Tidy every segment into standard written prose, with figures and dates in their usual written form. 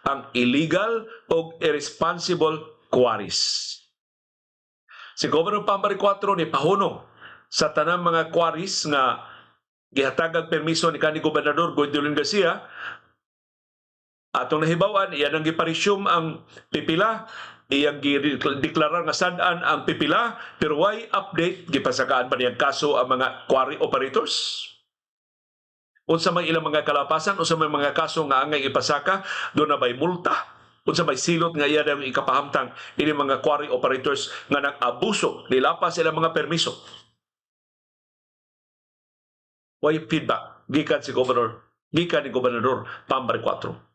ang illegal o irresponsible quarries. Si Governor Pam Baricuatro ni pahunong sa tanang mga quarries nga gihatagag permiso ni kanhi Gobernador Gwendolyn Garcia. Atong nahibaw-an, iyan ang gipa-resume ang pipila, iyang gideklarar nga sad-an ang pipila, pero why update? Gipasakaan pa niyang kaso ang mga quarry operators? Unsa may ilang mga kalapasan, unsa may mga kaso nga angay ipasaka, duna bay multa, unsa may silot nga iya ang ikapahamtang ini mga quarry operators nga nag-abuso, nilapas ilang mga permiso? Why feedback gikan ni Gobernador Pam Baricuatro?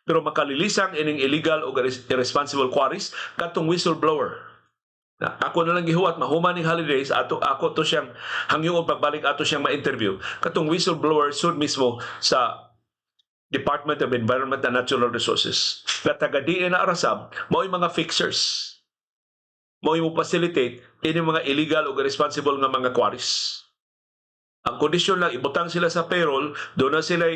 Pero makalilisang ining illegal o irresponsible quarries katong whistleblower. Na, ako na lang gihuwat mahuman ning holidays, ato ako to siyang hangyoon pagbalik, ato siyang ma-interview, katong whistleblower sud mismo sa Department of Environment and Natural Resources nga taga DENR sab, mao'y mga fixers, mao'y mo facilitate ini mga illegal o irresponsible nga mga quarries. Ang kondisyon lang, ibutang sila sa payroll, duna sila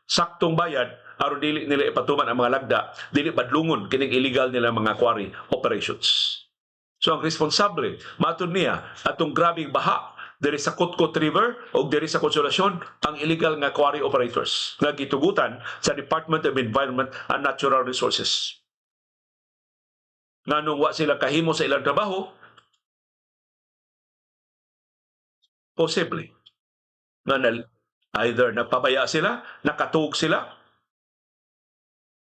saktong bayad aron dili nila ipatuman ang mga lagda, dili badlungon kining illegal nila mga quarry operations. So ang responsable, matud niya, atong grabing baha diri sa Cotcot River o diri sa Consolacion, ang illegal nga quarry operators nga gitugutan sa Department of Environment and Natural Resources. Nganong wa sila kahimo sa ilang trabaho? Posible nga na, either nagpabaya sila, nakatuog sila,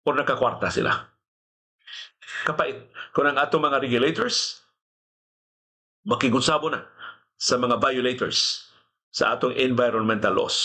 o nakakwarta sila. Kapait kung ang atong mga regulators makigunsabo na sa mga violators sa atong environmental laws.